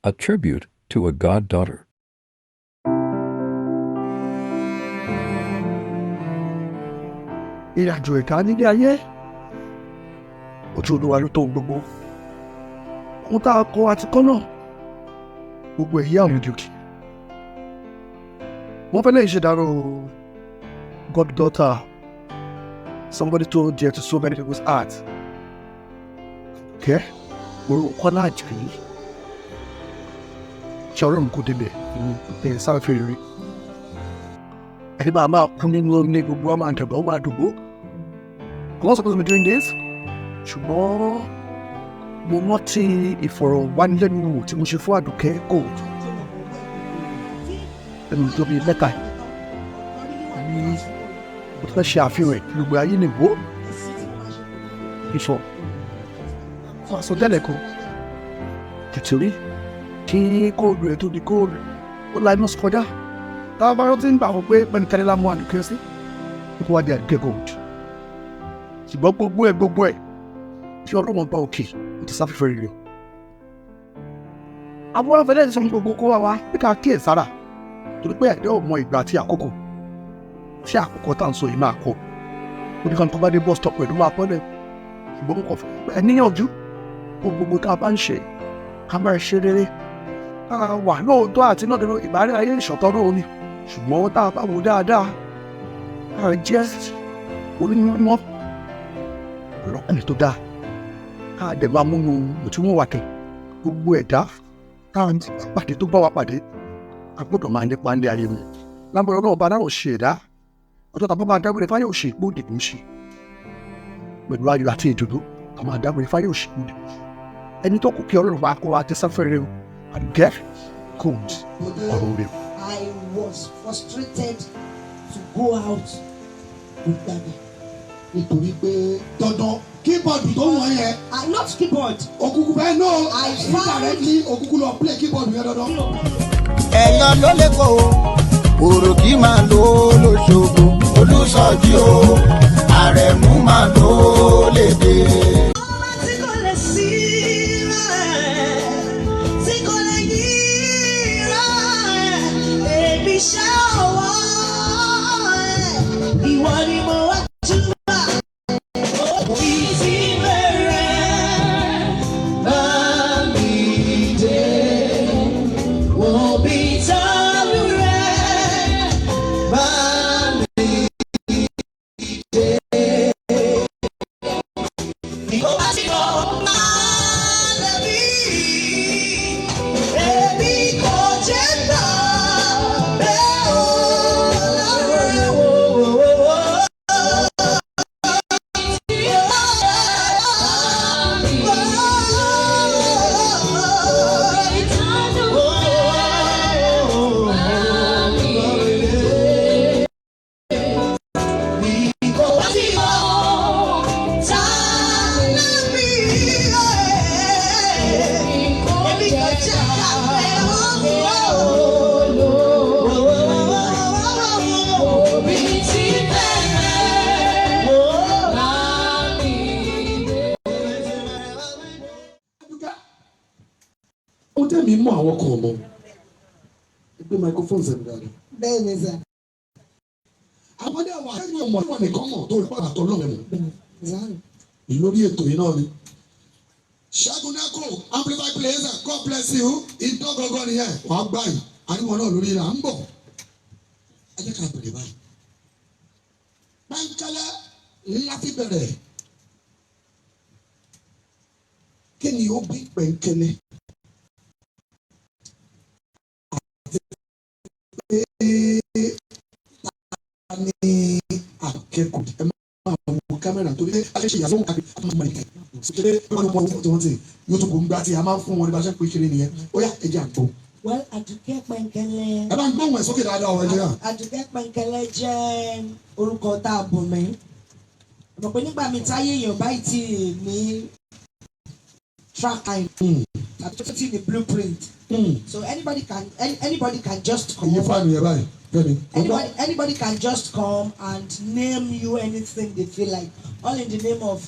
A tribute to a goddaughter. Ìrìnàjò ẹ̀dá nílé ayé, ojú Olúwa ló tó ohun gbogbo. Ohun tá a kọ àti kọ́ náà, gbogbo èyí àwọn ìdòkì. Wọ́n fẹ́ lè ṣèdárò goddaughter, somebody tó dear to so many people's heart. Kẹ́ orúkọ náà jẹ́ ṣe Ọlọ́run kò débẹ̀ ẹ̀ sáré fèrè rí. Ẹni máa máa kú nínú ní gbogbo ọmọ àdàgbà ọmọ àdúgbò. I'm not supposed to be doing this. Ṣùgbọ́n mo rántí ìfọ̀rọ̀wánilẹ́nuwò tí mo ṣe fún Àdùkẹ́ Gold. Ẹnu tó bí lẹ́tà ní mo fẹ́ ṣe àfihàn ẹ̀ kí gbogbo ayé lè wò. Ìfọ̀ fún àsọtẹ́lẹ̀ kan tètè kí kóòlù ẹ̀ tó di kóòlù ó la iná kọjá. Táwọn bá rántí ń gbà wọ́n pé pẹ̀lú la mú Àdùkẹ́ sí, ó tún wá di Àdùkẹ́ Gold. Ṣùgbọ́n gbogbo ẹ̀ tí Ọlọ́run bá òkè ó ti sáfẹ́fẹ́ rere. Àwọn afẹ́lẹ́ sọ gbogbo kó wá wá pé ká kíyè sára torí pé ẹ̀dá ò mọ ìgbà àti àkókò tí àkókò tá à ń sọ yìí máa kọ. Oníkan tó bá dé bus stop pẹ̀lú máa pọ́lẹ̀, ṣùgbọ́n kò fẹ́ ẹ níyànjú kó gbogbo tá a bá ń ṣe ká máa ṣe rere, ká wà lóòótọ́ àti lọ́dọ̀ ìbára ayé ìṣọ̀tọ́ náà ni. Ṣùgbọ́n tá a bá wò dáadáa, ká jẹ́ onímọ̀ lọ́kùnrin tó dáa, ká dẹ̀ máa múnú òtún wà kẹ́ gbogbo ẹ̀dá tá a pàdé tó bá wa pàdé, a gbọ́dọ̀ máa nípa ní ayé mi lábẹ́rẹ́ náà bá dáhùn ṣe ẹ̀dá ọjọ́ tá a bá máa dágbére fáyọ̀ ṣe ìgbó òdìbò ṣe pẹ̀lú ayọ̀ àti ìdùnnú, a máa dágbére fáyọ̀ ṣe ìgbó òdìbò ẹni tó kù kí Ọlọ́run bá kó wa tẹ sáfẹ́rẹ́ o. Àdùkẹ́ Gold ọ̀rọ̀ rẹ̀. I was frustrated to go out with Daddy. Nítorí pé dandan keyboard tó wọ̀n yẹn. I not keyboard. Òkùnkùn bẹ́ẹ̀ náà I found- indirectly òkùnkùn lọ play keyboard yẹn dandan. Ẹ̀yàn ló lè kó o òròkì máa lò ó lóṣogbo Olùsọjí o, Àrẹ̀mú máa lò ó lédè. Ọba tí kò lè sí rẹ̀, tí kò lè yí rẹ̀, èmi ṣá ọwọ́ ẹ̀, ìwọ ni mo wá júbà. Òbí ti bẹ̀rẹ̀ bá mi dé, òbí tálù rẹ̀ bá mi dé. Ìkó tí mo máa lẹ́bí, èmi kò jẹ́ náà bẹ́ẹ̀ o lọ́rùn wò. Ohun tẹ̀mí mọ̀ àwọn kan mọ̀, ẹ gbé microphone sẹ́nu dáadáa. Bẹ́ẹ̀ ni sà. Àwọn dẹ̀ wà lẹ́yìn ọmọ ìwọ nìkan mọ̀ tó rí pàtó lọ́wọ́ mọ̀ lórí ètò yìí náà ni. Ṣẹ́gun Neko amplify player, God bless you. Ìdán gangan nìyẹn, wàá gbà yìí àríwọ̀n náà lórí rẹ̀ à ń bọ̀. Ẹ jẹ́ ká bẹ̀rẹ̀ báyìí. Pẹ́ńkẹ́lẹ́ ńlá fi bẹ̀rẹ̀. Kí ni ó bí pẹ́ńkẹ́lẹ́? Àti pé ta ni akẹ́kọ̀ọ́? Ẹ máa wo kámẹ́rà torí pé a ṣe ìyàsọ́ wọn káàkiri àti ọmọ ìkẹ́. Ṣé wọ́n mọ ohun tí wọ́n ti YouTube ń gbá tí a máa ń fún wọn ní bá ṣe ń pè kiri nìyẹn. Ó yá, ẹ jẹ́ àgbo. Well, Àdùkẹ́ Pẹ̀nkẹ́lẹ́. Ẹ bá ń gbóhùn ẹ̀ sókè dáadáa ọ̀rọ̀ ẹ̀jẹ̀ náà. Àdùkẹ́ Pẹ̀nkẹ́lẹ́ jẹ́ orúkọ tá a bùn mí. Mọ̀ pé nígbà mi táyé èèyàn báyìí tí ní track line tàbí tó ti ní blueprint. So anybody can just come. Ìyẹn fáànù yẹn báyìí, Fẹ́mi. Anybody can just come and name you anything they feel like, all in the name of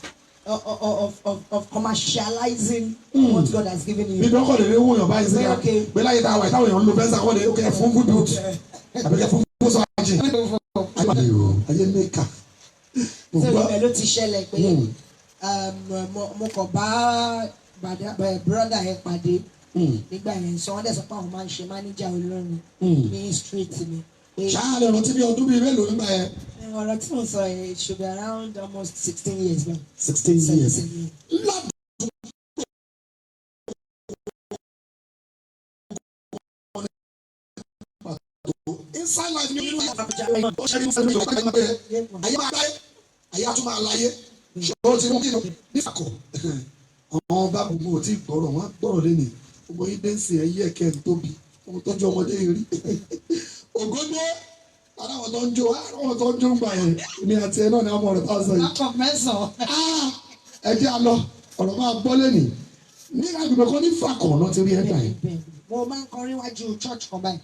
of commercializing what God has given you. Bíbí ọkọ̀ lè lè wòyàn báyìí sí Pé ká okay. pé láyé tá a wà táwọn èèyàn ń lo fẹ́ǹsà kọ́ lè ó kẹ́ fún fún bíútì àbí kẹ́ fún fún sọ́ọ́jì. Ayé o, ayé mẹ́ka. Mo So gbọ́. ibẹ̀ ló ti ṣẹlẹ̀ pé mo kàn bá brother yẹn pàdé nígbà yẹn, sọ wọ́n dẹ̀ sọ pé àwọn máa ń ṣe manager olórin ní street mi pé Ṣáà lè rántí bí ọdún bíi mélòó nígbà yẹn? Ọ̀rọ̀ tí mo sọ yẹn, it should be around almost 16 years now. 16 years. 17 years. Ládùúgbò inside life ní nínú ó ṣe ní sẹ́nu ìjọba ìjọba pé ayé máa láyé, ayé á tún máa láyé, ṣòro ti mú kí nífàkọ̀ àwọn bá gbogbo ò tí ì gbọ́rọ̀, wọn á gbọ́rọ̀ lẹ́nìí. Gbogbo yín dé ń sìn ẹ̀yí ẹ̀kẹ́ ń tóbi ohun tó ń jó ọmọdé yìí rí ògógó aláwọ̀ tó ń jó, aláwọ̀ tó ń jó ń gbà yẹn. Èmi àti ẹ náà ni àwọn ọ̀rọ̀ tá a sọ yìí. Akọ mẹ́sàn-án. Ah, ẹ jẹ́ a lọ, ọ̀rọ̀ máa gbọ́ lẹ́nìí. Ní agbègbè kan ní Fàkọ̀ náà ti rí ẹ̀dá yẹn. Bẹ́ẹ̀ni, mo máa ń kọrin wájú church kan báyìí.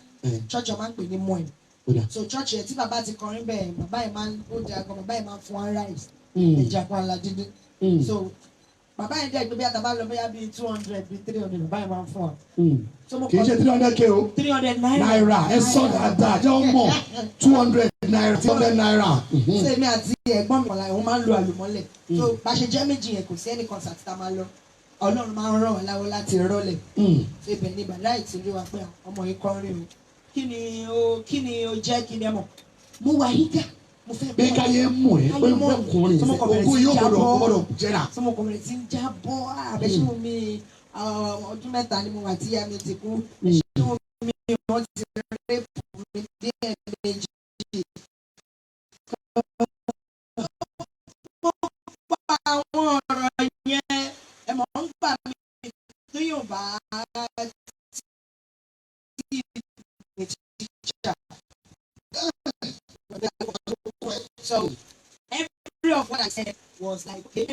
Church ọ̀ máa ń pè ní Moin. Ó dà. So church yẹn, tí bàbá ti kọrin bẹ́ẹ̀, bàbá yẹn máa ń ó jẹ àgọ́, bàbá yẹn máa ń fún wa rice, ẹja kan ala dídín. So bàbá yẹn dẹ̀ gbé bí àtàbà lọ bóyá bíi 200, bíi 300, bàbá yẹn máa ń fún wa. So mo Kì í ṣe 300K o. 300 naira. Náírà, ẹ sọ dáadáa, jẹ́ wọ́n mọ̀, ₦200, ₦300. So èmi àti ẹ̀gbọ́n mi kọ̀ọ̀la, òun máa ń lo àlùmọ́lẹ̀. So bá ṣe jẹ́ méjì yẹn, kò sí ẹnì concert tá a máa lọ, Ọlọ́run máa ń ràn wá láwọ́ láti rọ́lẹ̀. So ibẹ̀ ni bàdá yìí ti rí wa pé ọmọ yìí kọrin o, kí ni ó jẹ́, kí ni ẹ mọ̀, mo wà yíká, mo fẹ́ Pé káyé mọ̀ ẹ́ pé mọ̀kùnrin Tí mo kàn bẹ̀rẹ̀ ogún sí yóò gbọ́dọ̀ jábọ́. gbọ́dọ̀ jẹ́ra. Tí mo kàn bẹ̀rẹ̀ sí ń jábọ́, àbẹ̀ṣẹ́ mi, ọdún 3 ni mo wà tí ìyá mi ti kú, ṣé mo mi wọ́n ti rape mi díẹ̀ méjì. Mo pa àwọn ọ̀rọ̀ yẹn, ẹ mọ̀ ń gbà mí tó yóò bá tí ní teacher. So every of what I said was like, okay,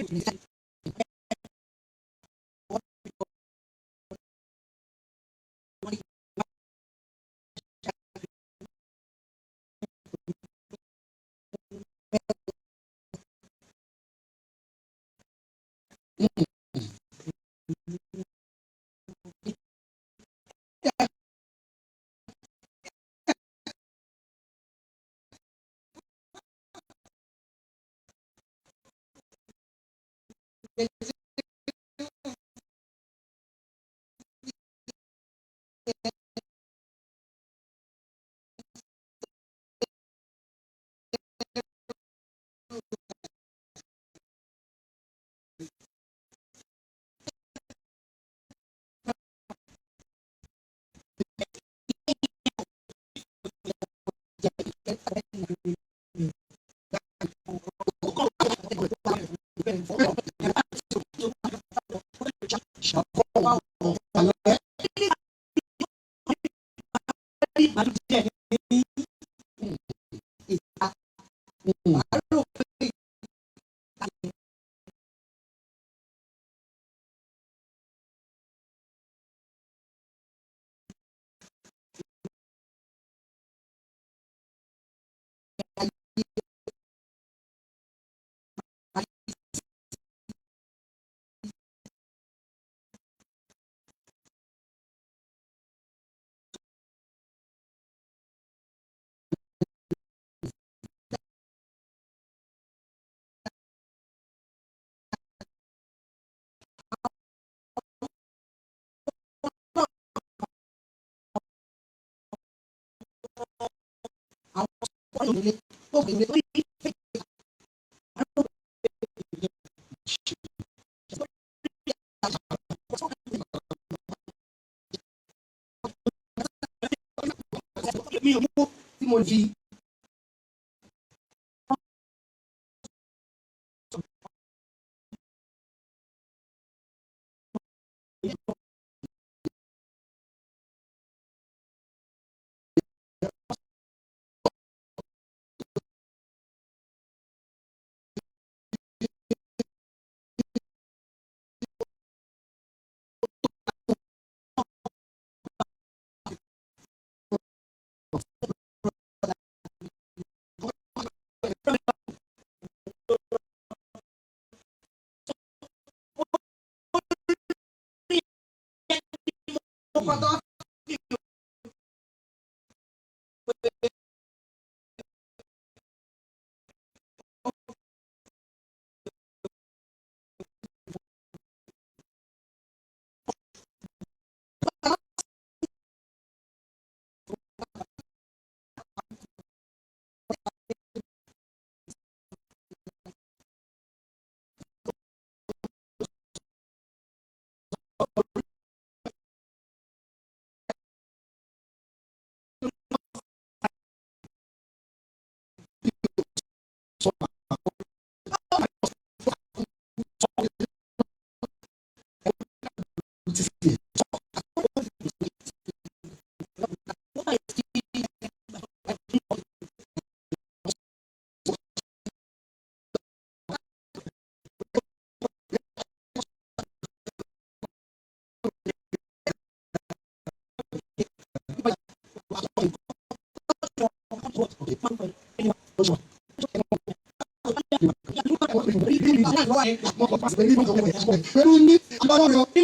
Mi ò mú tí mo fi.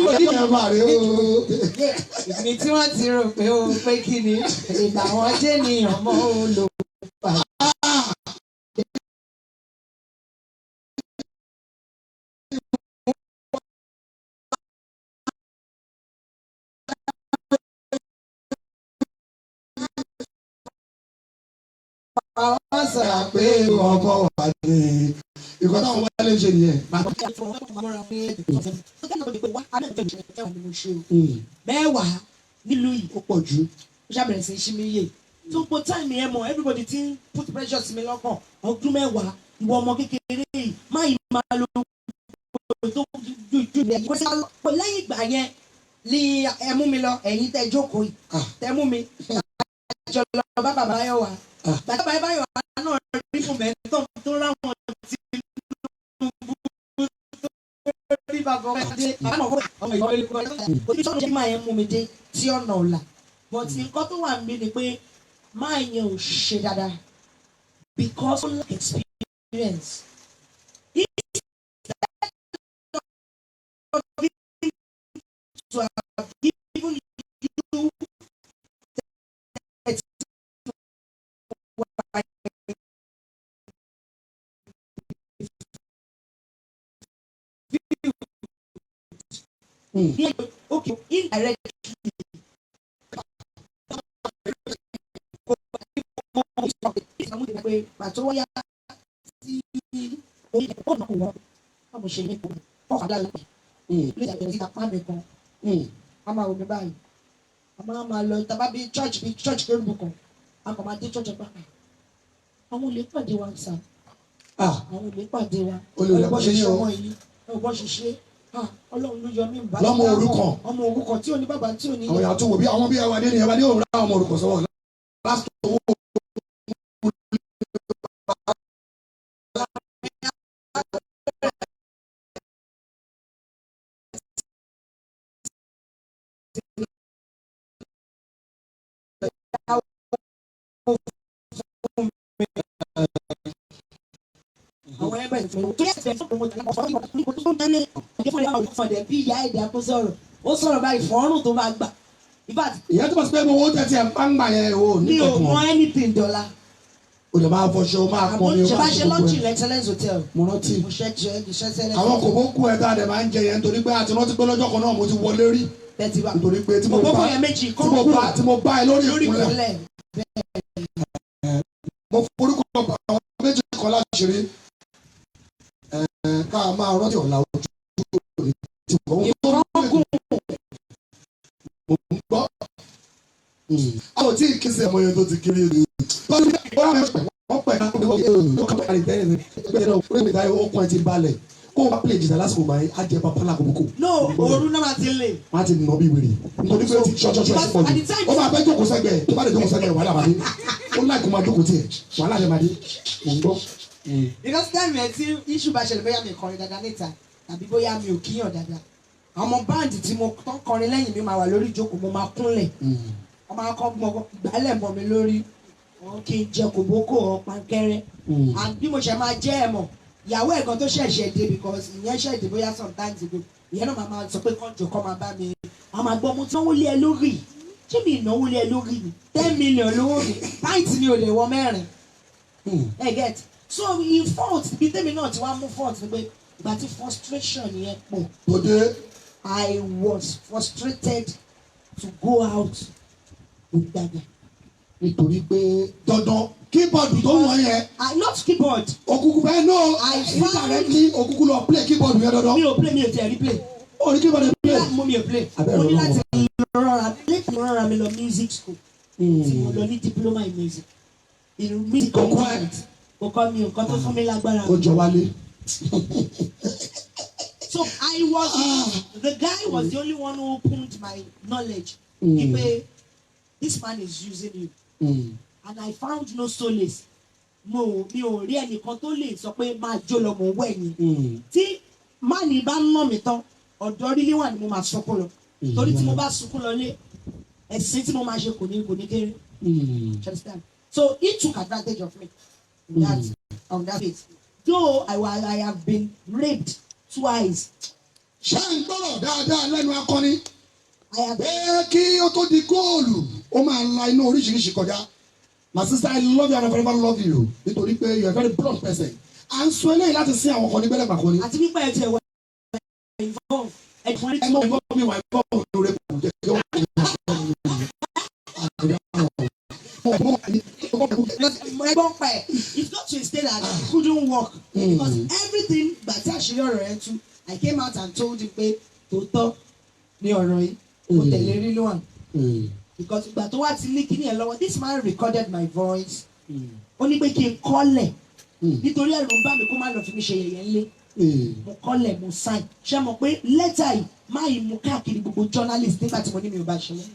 Pé Ìgbín tí wọ́n ti rò pé ó pé kí ni ìgbà wọn jẹ́ nìyàn mọ́ ó lò pa. Àwọn sọ̀rọ̀ Pé ọkọ wà ní ìkọ́ táwọn wá lè ṣe nìyẹn. Mẹ́wàá nílùú yìí, Ó pọ̀ jù. Ó ṣàbẹ̀rẹ̀ sí í ṣí mi yè tó gbó time yẹn mọ̀. Everybody ti ń put pressure sí mi lọ́kàn. Ọdún 10, ìwọ ọmọ kékeré yìí, má yìí máa lo tó ju ju ilẹ̀ kó sí lọ. Lẹ́yìn ìgbà yẹn ni ẹ mú mi lọ, ẹ̀yin tẹ́ jókòó yìí, tẹ́ mú mi jọ lọ bá bàbá yọ wá. Bàbá yọ wá náà rí fún mi tó ráwọn Tinubu tó rí bàbá ọmọ dé, bàbá náà ọmọ ìwọ ilé kọ́ ojú tó ń máa yẹn mú mi dé tí ọ̀nà ọ̀la. But nǹkan tó wà níbí ni pé máa yẹn ò ṣe dáadáa because ó lack experience. Instead of him to have given you 31. Okay, indirectly pé pàtó wáyà tí orí ẹ̀kọ́ náà kò wọ́n báwo ṣe ní kò ọ̀kadà lọ lórí àbẹ̀rẹ̀ sí apá mi kan, a máa wò mí báyìí, a máa máa lọ tàbá bí church, bí church kérúbù kan, a kàn máa dé church ọgbà, àwọn olè pàdé wa sà, àwọn olè pàdé wa. Olè ò lè bọ́ pàdé ṣe yín o. ọmọ yìí ẹ bọ́ ṣe ṣe. Ah, Ọlọ́run ló yọ mí bá. Lọ́mọ òrukàn. Ọmọ òrukàn tí ò ní bàbá, tí ò ní. Àwọn èèyàn tó wò bí àwọn bí ẹwà dé ni ẹwà dé òun rà ọmọ òrukàn sọ́wọ́ last owó. Àwọn ẹgbẹ́ ìfẹ́ tó yẹ kí ẹ bí ìyá ẹ̀dá kó sọ̀rọ̀, ó sọ̀rọ̀ báyìí fọ́ọ̀rùn tó máa gbà. In fact, Ìyẹn tó bá sọ pé owó tẹ̀sí ẹ̀ ń gbà yẹn o ní mi ò kẹ̀kọ́. Mọ anything dọ́là. O lè máa fọṣọ, o máa pọn mi, o Àmọ́ máa ṣe ṣe gbogbo lọ́ọ̀jì ẹ̀. Excellence Hotel. Mo rántí. Mo ṣe jẹ iṣẹ́ sẹ́lẹ̀. Àwọn kò bó kú ẹ tá a dẹ̀ máa ń jẹ yẹn nítorí pé àti rántí pé lọ́jọ́ kan náà mo ti wọlé rí Tẹ́tí wa. nítorí pé tí mo Òpópó bá yẹn méjì tí kọ́ mo bá tí mo bá ẹ lórí lórí ìkúnlẹ̀. ìkúnlẹ̀. Mo forúkọ bá àwọn méjì kan láṣìírí ẹ ká máa rántí ọ̀la ojú òní tí mo ń Ìkọ́gùn. Mo ń gbọ́. A ò tí ì kí sí ọmọ yẹn tó ti kiri ni. Wọ́n pẹ̀ ká okun ẹ ti balẹ̀ kó o bá play jìnnà lásìkò gbà yẹn á jẹ bàbá làkòbókò. No, òru náà máa ti lè. Wọ́n á ti nà bí wèrè nítorí pé ó ti ṣọ́ṣọ́ṣọ́ ẹ̀ pọ̀ jù. Ó máa fẹ́ jókòó sẹ́gbẹ̀ẹ́, tó bá lè jókòó sẹ́gbẹ̀ẹ́, wàhálà máa dé. Ó láì kó máa jókòó tiẹ̀, wàhálà lè máa dé. Mò ń gbọ́. Because time yẹn tí issue bá ṣẹlẹ̀, bóyá mi kọrin dáadáa níta tàbí bóyá mi ò kíyàn dáadáa, àwọn band tí mo tán kọrin lẹ́yìn mi máa wà lórí ìjókòó, mo máa kúnlẹ̀, wọ́n máa kọ́ gbọ́n gbálẹ̀ mọ́ mi lórí wọn kí n jẹ kòbókò ọ pankẹ́rẹ́. And bí mo ṣe máa jẹ́ ẹ̀ mọ̀, ìyàwó ẹ̀gan tó ṣẹ̀ṣẹ̀ dé, because ìyẹn ṣẹ̀ dé bóyá sometimes ago, ìyẹn náà máa máa sọ pé kọ́njọ kọ́ máa bá mi, àwọn máa gbọ́ mo tí wọ́n lé ẹ lórí. Ṣé mi ìnáwó lé ẹ lórí ni? 10 million lówó mi, pint mi ò lè wọ mẹ́rin. Ẹ get? So in fault bí tèmi náà ti wá mú fault ni pé ìgbà tí frustration yẹn pọ̀, Tó dé. I was frustrated to go out with that guy. Nítorí pé dandan keyboard tó wọ̀n yẹn. I not keyboard. Òkùnkùn bẹ́ẹ̀ náà. I found- Indirectly, òkùnkùn lọ play keyboard yẹn dandan. Mi ò play, mi ò tẹ̀ rí play. Ó ní keyboard yẹn play. Mo mi ò play. Abẹ́rẹ́ Mo ní Ọlọ́run. láti rọra láti rọra mi lọ music school tí mo lọ ní diploma in music, in music Kò kọ́ ẹ. management. Kò kọ́ mi, nǹkan tó fún mi lágbára. Ó jọ wálé. So I was the guy was the only one who opened my knowledge pé this man is using you, and I found no solace. Mi ò rí ẹnìkan tó lè sọ pé máa jó lọ, mò ń wẹ̀ yín. Tí máàní bá ń nà mí tán, ọ̀dọ́ rílí wà ní mo máa sunkún lọ, torí tí mo bá sunkún lọ lé, ẹ̀sìn tí mo máa ṣe kò ní kéré. You understand? So he took advantage of me in that on that faith, though I have been raped twice. Ṣé ń gbọ́rọ̀ dáadáa lẹ́nu akọni? I have Pé kí ó tó di góòlù, ó máa la inú oríṣiríṣi kọjá. My sister, I love you and I forever love you, nítorí pé you are a very blunt person. À ń sọ eléyìí láti sin àwọn kan ní gbẹ́lẹ̀ pàkó ni. Àti wípé ẹ tiẹ̀ wọ involve ẹ fún Ẹ mọ ìbọn mi wà ìbọn lórí kò jẹ́ kí ó Ẹgbọ́n pẹ̀, it got to a state that I couldn't work because everything gbà tí àṣírí ọ̀rọ̀ yẹn tú, I came out and told him pé tòótọ́ ni ọ̀rọ̀ yìí, mo tẹ̀lé rí lóhàn, because ìgbà tó wá ti ní kíní ẹ̀ lọ́wọ́, this man recorded my voice. Ó ní pé kí n kọ́lẹ̀ nítorí ẹ̀rù ń bà mí kó má lọ fi mí ṣe yẹ̀yẹ́ ńlé. Mo kọ́lẹ̀, mo sign. Ṣé mo pé lẹ́tà yìí má yìí mú káàkiri gbogbo journalist nígbà tí mo ní mi ò bá ṣe mọ́?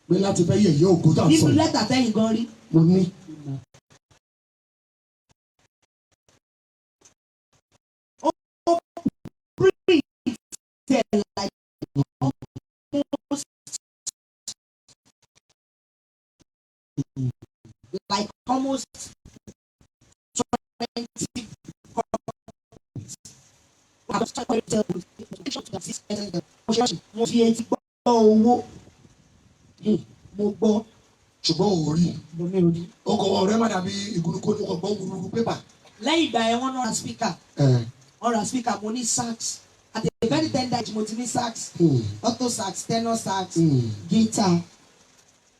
Pé láti fẹ́ yẹ̀yẹ́ ògo tá à ń sọ Nínú yìí. lẹ́tà tẹ́yìn gan rí. Mo ní. Print ẹ̀ like almost 20 copies. Mo fi etí gbọ́ owó, mo gbọ́. Ṣùgbọ́n ò rí. Mo mi ò rí. Ọkọ̀ ọ̀rẹ́ má dàbí ìgúnnukó tó kọ̀ gbọ́ gbúgbúrú pépà. Lẹ́yìn ìgbà yẹn, wọ́n náà ra speaker, wọ́n ra speaker. Mo ní sax at a very tender age. Mo ti ní sax, alto sax, tenor sax, guitar,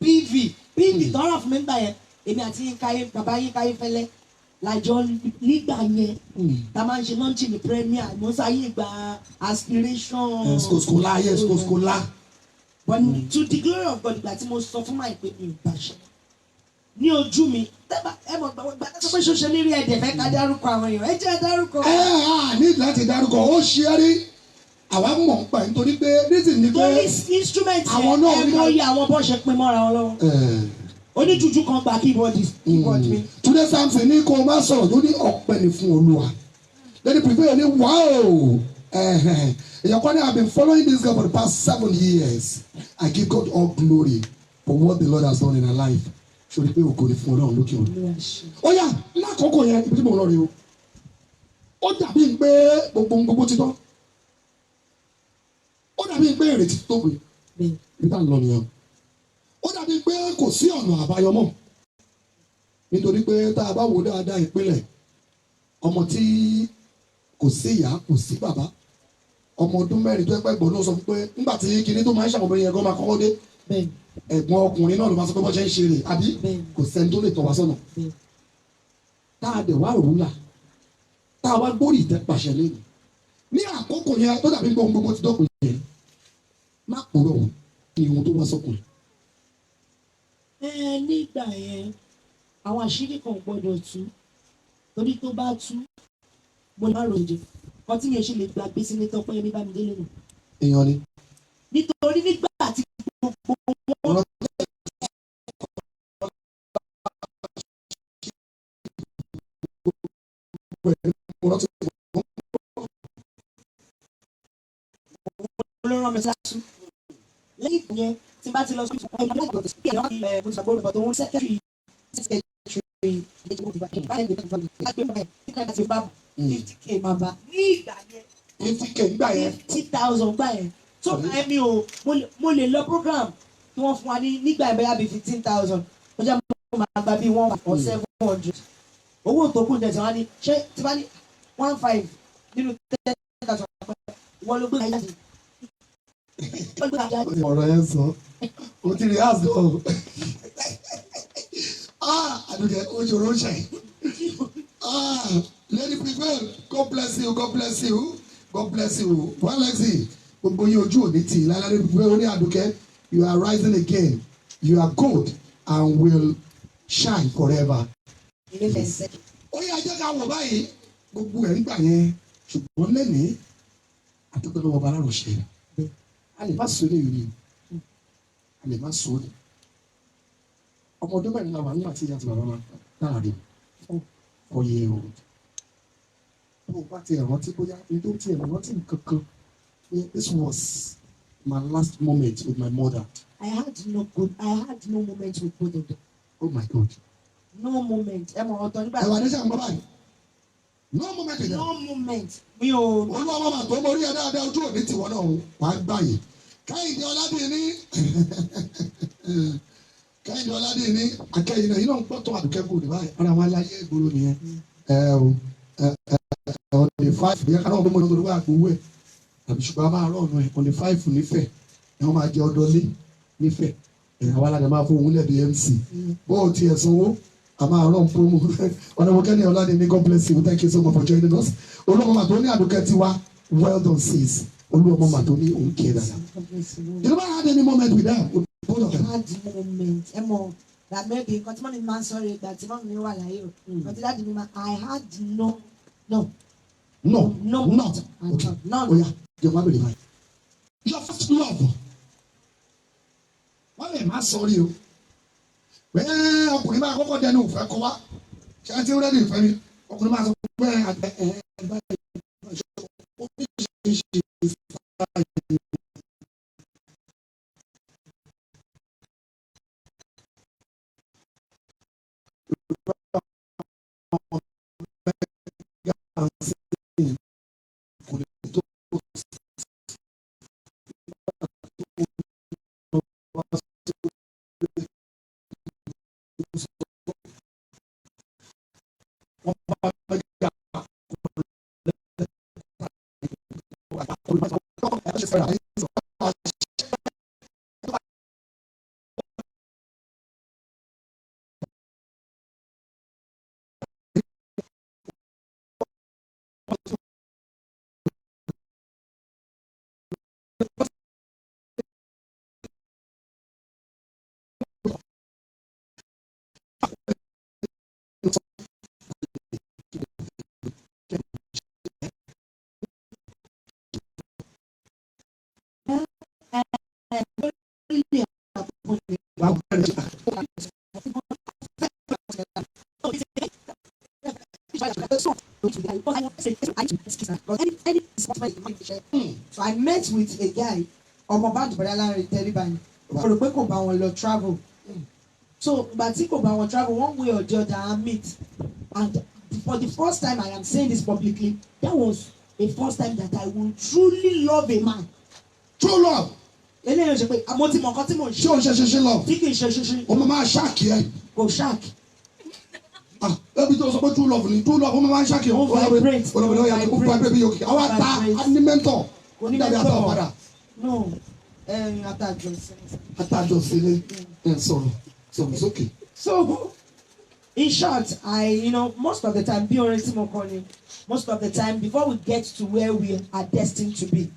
PV. PV tọrọ fún mi nígbà yẹn, èmi àti Yínká, bàbá Yínká Ayéfẹ́lẹ́ lájọ nígbà yẹn tá a máa ń ṣe launch ní Premier. Mo sáyé gba aspiration. Skoskola, yes, skoskola. But to the glory of God, ìgbà tí mo sọ fún máa pé mi ò bá ṣe ní ojú mi tẹ́bà ẹ mọ̀ gbà tó pé social media ẹ̀dẹ̀ fẹ́ ká dárúkọ àwọn èèyàn, ẹ jẹ́ dárúkọ. Ẹ á ní láti dárúkọ, ó ṣe é rí, àwa mọ̀ ń pa ẹ̀ nítorí pé reason ni pé Torí instrument àwọn yẹn náà ẹ ní mọ iye àwọn bọ́ ṣe pin mọ́ra wọn lọ́wọ́. Oníjújú kan gba keyboard mi. Túndé Samson ní kó o má sọ̀rọ̀ tó ní ọpẹ́ ni fún Olúwa. Lady Prevail ní wow. Èèyàn kan ní, "I have been following this girl for the past 7 years. I give God all glory for what the Lord has done in her life." Sori pé ògo ni fún Ọlọ́run lókè ọ̀run. Ó yá, lákòókò yẹn, ibi tí mo lọ rí o, ó dàbí pé gbogbo gbogbo ti tán, ó dàbí pé ìrètí tó pé ibi tá à ń lọ nìyẹn, ó dàbí pé kò sí ọ̀nà àbáyọ mọ́, nítorí pé tá a bá wò dáadáa, ìpínlẹ̀ ọmọ tí kò sí ìyá, kò sí bàbá, ọmọ ọdún 4 tó ẹgbẹ́ ẹ̀gbọ́n ló sọ fún pé nígbà tí kinní tó máa ń ṣàwọn obìnrin yẹn gan máa kọ́kọ́ dé, ẹ̀gbọ́n ọkùnrin náà ló máa sọ pé bọ́ ṣe ń ṣe rè àbí kò sẹ́ni tó lè tọ́ wa sọ́nà, tá a dẹ̀ wá rò là, tá a wá gbórí ìtẹ́ pàṣẹ lẹ́nu ní àkókò yẹn tó dàbí gbogbo gbogbo ti dọ́kun yẹn, má kúrò ní ohun tó wá sọ́kùnrin. Ẹ nígbà yẹn, àwọn àṣírí kan ò gbọdọ̀ tú, torí tó bá tú, mo lè má ròjò kan tí mi ò ṣe lè gbàgbé sí ní Tọ́pẹ́ Yẹmí Bámidélé nù. Èèyàn ni. Nítorí nígbà tí gbogbo wọn Mo rántí. Ló rán mi sású lẹ́yìn ìgbà yẹn, tí n bá ti lọ sí mo ti gbàgbọ́ ìbọn tó ń secretary 50K máa bá ní ìgbà yẹn. 50K nígbà yẹn. 50,000 gbà yẹn. So ẹmi ò mo lè lọ program Kí wọ́n fún wa ní nígbà ìbẹ́yà bíi 15,000, ó jẹ́ mo máa gba bíi one or 700. Owó tó kù tẹ̀sán wá ní, ṣé tí bá ní 1,500 nínú 10,000, wọ́n ló gbé jáde. Wọ́n ló gbé jáde. Ọ̀rọ̀ yẹn sọ, o ti rí àzọ o. Ah, Àdùkẹ́, o ṣòro ṣe. Ah, Lady Prevail, God bless you, God bless you, God bless you. One Lexi, gbogbo yín ojú òní tì í lálẹ́. Lady Prevail, ó ní, "Àdùkẹ́, you are rising again, you are good and will shine forever." Ilé fẹsẹ̀. Ó yẹ ajẹ́ ká wọ̀ báyìí, gbogbo ẹ̀ ń gbà yẹn, ṣùgbọ́n lẹ́nìí, àdúgbò lọ́wọ́ ọba aláròṣe, a lè má sọ eléyìí ni, a lè má sọ ní. Ọmọ ọdún mẹ́rin la wà nígbà tí ìyá àti bàbá máa láàrin ọyẹ o. Bó o bá ti rántí, bóyá ní tó ti rántí nǹkan kan pé this was my last moment with my mother. I had no moment with both of them. Oh my God. No moment. Ẹ mọ̀ ọ̀tọ̀ nígbà. Ẹ̀wà ní sàn bọ́ báyìí, no moment with them. No moment. Mi ò. Olúwa màmá tó mórí ẹ dáadáa, ojú òní tiwọn náà o, wàá gbà yìí. Kẹ́hìndé Ọládìní, Kẹ́hìndé Ọládìní akẹ́yìn náà yìí náà ń gbọ́ tó Àdùkẹ́ kò ní báyìí, ara wọn aláyé ìgboro nìyẹn. Ẹ o, ẹ ẹ ẹ, on the 5 yẹn káwọn ọmọ ìlú wà gbowó ẹ àbí, ṣùgbọ́n a máa rọ̀ ọ̀nà ẹ̀ on the 5 nífẹ̀ẹ́ ẹ̀, wọ́n máa jẹ ọdọọlé nífẹ̀ẹ́ ẹ̀, àwa aládàá máa fún òun lẹ́bi MC bó o tiẹ̀ sanwó, a máa rọ̀ promo. Ọ̀nàmọ̀ Kẹ́ni Ọládìní, God bless you, thank you so much for joining us. Olúwọmọ màtó ní, "Àdùkẹ́ tiwa, well done sis." Olúwọmọ màtó ní òun kí ẹ dáadáa. You never had any moment with them, with both of them? Had moment. Ẹ mọ̀ that maybe nǹkan tí mummy máa ń sọ rẹ̀, ìgbà tí mummy mi wà láyé o, nǹkan tí daddy mi máa, I had no, no. No? No. Not okay. None. Oya, jẹ́ wọ́n bèrè báyìí, your first love, wọ́n lè má sọ rí o bẹ́ẹ̀, ọkùnrin máa kọ́kọ́ dẹnu ìfẹ́ kọ́ wá, ṣé ẹ ti ń ready ìfẹ́ mi, ọkùnrin máa sọ pé ẹ ẹ báyìí oríṣiríṣi style. Kò lè tó wá sórí wọ́n bá mẹ́gà Really happen. Wà bẹ̀rẹ̀. So I met with a guy, ọmọ band bọ̀dá Láńrè Tẹ́ríba ni. Mo rò pé kò bá wọn lọ travel. So ìgbà tí kò bá wọn travel, one way or the other, I meet. And for the first time, I am saying this publicly, that was the first time that I will truly love a man. True love. Eléyìí ò ṣe pé mo ti mọ nǹkan tí mò ń Ṣé ṣe. o ń ṣe ṣe love? Tí kì í ṣe ṣíṣe. O máa máa ṣáàkì ẹ. Kò ṣáàkì. Ah, ẹbí tó sọ pé true love ni, true love, ó máa máa ṣáàkì. Ó vibrate. Olùbẹ̀rẹ̀ ó yàtọ̀, ó vibrate bí yòókì àwọn ata Vibrate. ní mentor. Kò ní dàbí ata mentor. ọ̀padà. No, atajọ sí. Atajọ sílé ẹ, sọ̀rọ̀ sọ̀rọ̀ sókè. So, in short, I, most of the time, bí orin tí mo kọ ni, most of the time, before we get to where we are destined to be,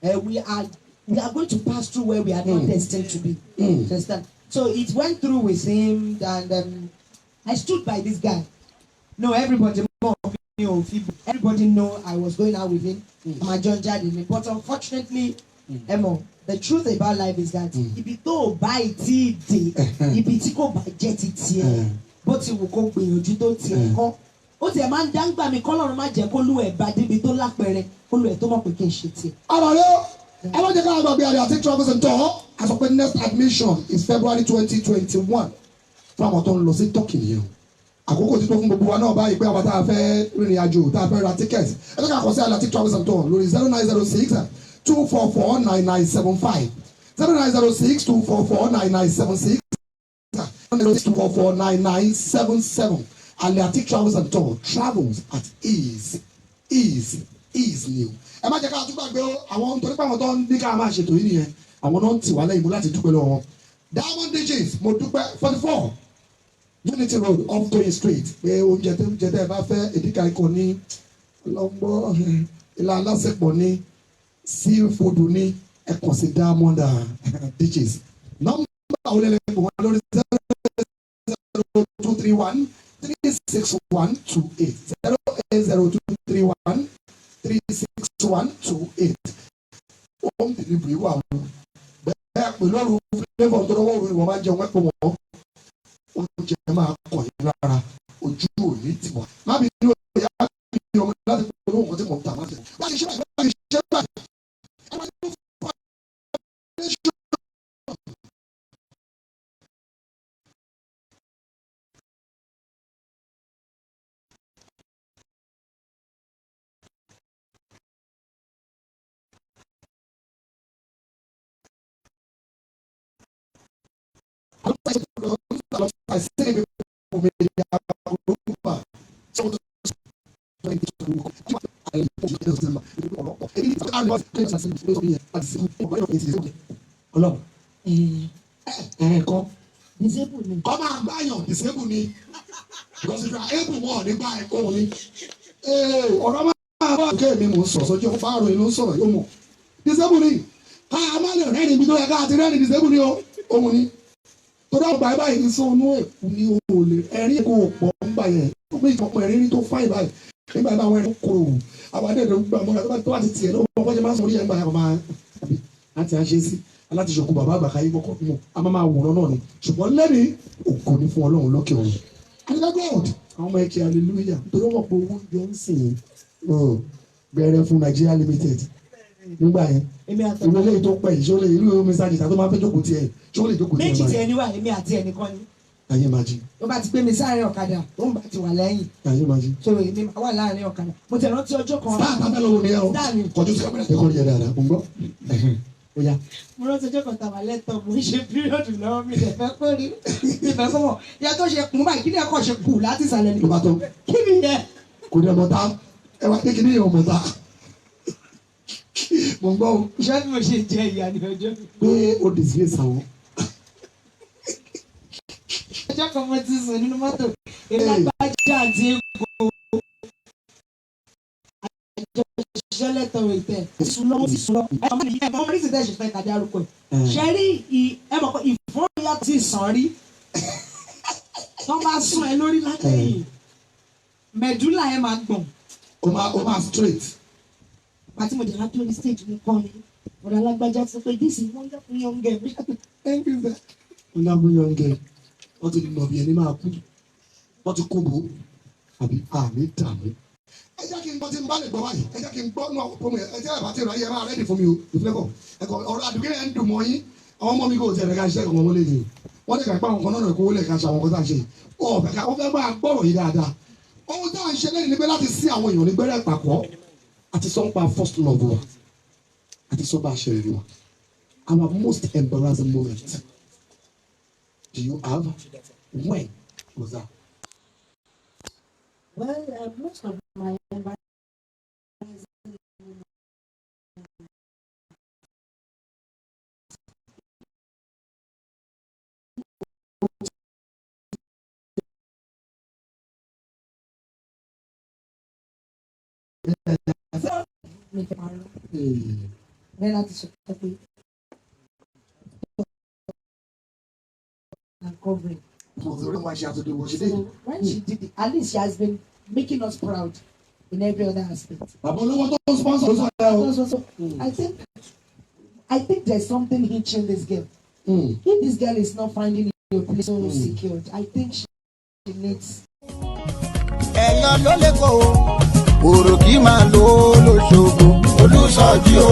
we are going to pass through where we are not destined to be. Understand? So it went through with him, and I stood by this guy. No, everybody know me ò fi, everybody know I was going out with him. My John jáde ni, but unfortunately, ẹ mọ̀, the truth about life is that ibi tó o bá ì tí ì dé, ibi tí kò bá jẹ́ ti tiẹ̀, bó ti wù kó gbìyànjú tó tiẹ̀ kọ́, ó tiẹ̀ máa ń dáńgbà mi kọ́lọ́run má jẹ́ kó lú ẹ̀ bá débi tó lápẹẹrẹ kó lú ẹ̀ tó mọ̀ pé kí n ṣe tiẹ̀. Àbàlẹ́ ẹ má jẹ́ ká gbàgbé àdé àti travels and tour, a sọ pé next admission is February 2021 fún àwọn tó ń lọ sí Turkey nìyẹn o. Àkókò tí tó fún gbogbo wa náà báyìí pé àwọn tá a fẹ́ rìnrìn àjò, tá a fẹ́ ra ticket, ẹ jẹ́ ká kọ sí Atlantic Travels and Tour lórí 09062449975. 09062449976, 2449977. Aliatic Travels and Tour, travels at ease, ease, ease new. Ẹ má jẹ́ ká tún gbàgbé o, àwọn nítorí pé àwọn tó ń ní ká máa ṣètò yìí nìyẹn, àwọn náà ń tì wá lẹ́yìn mú láti dúpẹ́ lọ́wọ́ wọn. Diamond DJs, mo dúpẹ́. 44 Unity Road, off Toyin Street, pé oúnjẹ tó ń jẹ tẹ́ ẹ bá fẹ́, èdíkà ikọ̀ ní ọlọ́gbọ́ ìlà alásèpọ̀ ní seafood ní, ẹ kàn sí Diamond DJs. Nọ́mbà olẹ́lẹ́gbọ̀n wọn lórí 023136 128, 08023136128. Home delivery wà o. Bẹ́ẹ̀ pẹ̀lú ọ̀rùn flavour tó lọ́wọ́ òru ni wọ́n máa ń jẹun, wọ́n pè wọ́n, oúnjẹ máa kọ̀ yín lára, ojú òní tiwa. Má bí ní òyà bí ọmọ láti polówó nǹkan tí mò ń tà máa ń tẹ̀. Wá ṣe báyìí, wá ṣe báyìí. Ẹ máa ní foundation. Alongside City People Media Group. So, Ọlọ́run ẹ̀ẹ̀kan Disable ni. Kọ́ máa gbáyàn disable ni, because if you are able, wọn ò ní gbá ẹ̀kọ́ ni. Ọ̀rọ̀ máa bá òkè mi, mò ń sọ̀rọ̀ sọ́jọ́ fáàrọ̀ ló ń sọ̀rọ̀ yóò mọ̀ disable ni. Ká a má lè rẹ́rìn ibi tó yẹ ká ti rẹ́rìn, disable ni o, òun ni torí àwọn báyìí báyìí ń sọnú èkú ni o ò lè ẹ̀rín kò pọ̀ ń gbà yẹn, ó pé ìkọ̀pọ̀ ẹ̀rín tó fáyì báyìí nígbà yẹn, àwọn ẹ̀rín kòrò àwọn adẹ́rẹ́ gbà mọ́ra tó bá ti tiẹ̀ lọ́wọ́ bọ́jẹ́ máa ń sọ orí ẹ̀ ń gbà yẹn, máa àbí láti á ṣe sí aláti ṣòkò bàbá àgbà káyé kọ́kọ́ mọ̀, a máa máa wòran náà ni. Ṣùgbọ́n lẹ́ni, ògo ni fún Ọlọ́run lókè ọ̀run. Hallelujah, God, àwọn ọmọ ẹ̀kẹ́, hallelujah, nítorí wọ́n pọ̀ owó jọ ń sìn bẹ̀rẹ̀ fún Nigeria Limited nígbà yẹn. Èmi àti Ìwé eléyìí tó pẹ́ yìí, ṣé ó lè ìlú Mr. Jìtá tó máa fẹ́ jókòó tiẹ̀, ṣé ó lè jókòó tiẹ̀ Méjì báyìí? tiẹ̀ ní wà, èmi àti ẹnìkan ni. Ayé máa jí. Tó bá ti gbé mi sáàrin ọ̀kadà, tó ń bá ti wà lẹ́yìn. Ayé máa jí. So èmi máa wà láàrin ọ̀kadà. Mo tẹ̀ rántí ọjọ́ kan. Sáà tábẹ́ lọ́wọ́ ni ẹ o. Sáà ni. Kọjú sí kámẹ́rà, ẹ̀kọ́ yẹ dáadáa, mo ń gbọ́. Ẹ̀hẹ̀n. Ó yá. Mo rántí ọjọ́ kan tàbá lẹ́tọ̀, mo ń ṣe period lọ́wọ́, mi lè fẹ́ kó rí mi fẹ́ kó mọ̀ ìyá tó ṣe kùn báyìí, kí ni ẹ̀kọ́ ṣe kù láti ìsàlẹ̀ ni. Ló bá tán. Kí ni yẹ. Kò ní ọmọ tá ẹ wá dé, kí ní ọmọ tá mo ń gbọ́ o. Iṣẹ́ tí mo ṣe jẹ ìyá ní ọjọ́. Pé o disgrace àwọn. Ọjọ́ kan mo ti sùn nínú mọ́tò, èmi, lágbájá àti egbò àjọ ṣiṣẹ́ lẹ́tọ̀ ìtẹ̀ sùn lọ́wọ́ ti sùn lọ. Ẹ mọ̀ orí ti tẹ̀ ṣe fẹ́ kàdé arúgbó ẹ̀ ṣe rí ẹ mọ̀ pé ìfọ́n yàtọ̀ sí ìsàn rí tó bá sún ẹ lórí látẹ̀yìn, medulla ẹ máa gbọ̀n. O máa straight. Àti mo jẹ́ láti orí stage, mo kọ́ ni ọ̀rọ̀ alágbájá sọ pé, "This is wonderful young girl." Thank you, sir. Wonderful young girl, wọ́n ti nà bí ẹni máa kú, wọ́n ti kó bò ó àbí àmì dààmú. Ẹ jẹ́ kí n gbọ́ tí n bá lè gbọ́ báyìí, ẹ jẹ́ kí n gbọ́ nù àwọn promo yẹn. Ẹ jẹ́ àbátí ìrọ̀ ayé ẹ máa ready fún mi o. Ìfúnlẹ́kọ̀ ẹ̀kọ́ ọ̀rọ̀ àdúgbò yẹn ń dùn mọ́ yín. Àwọn ọmọ mi kò tẹ̀lé ká iṣẹ́ kan wọlé yìí, wọ́n lè kà pa àwọn kan náà kó lè ká ṣe àwọn kan tá à ń ṣe ọ̀fẹ́ ká wọ́n fẹ́ máa gbọ́rọ̀ yìí dáadáa. Ohun tá à ń ṣe lẹ́yìn ni pé láti sí àwọn èèyàn ní gbẹ́rẹ́ ìpàkọ́ àti sọ́npa first love wa àti sọ́ba àṣẹrẹ̀ wa. Our most embarrassing moment, do you have? When was that? Well, most of my embarrassing moments mi fẹ́ parọ́ rẹ láti sọ pé and covering. So when she did it, at least she has been making us proud in every other aspect. Bàbá olówó tó ń sponsor ló sọ ẹ o. So I think there's something hitching this girl. If this girl is not finding your place so secured, I think she needs. Ẹ̀yàn ló lè kó o, òròkì máa lò ó lóṣogbo, Olùsọjí o.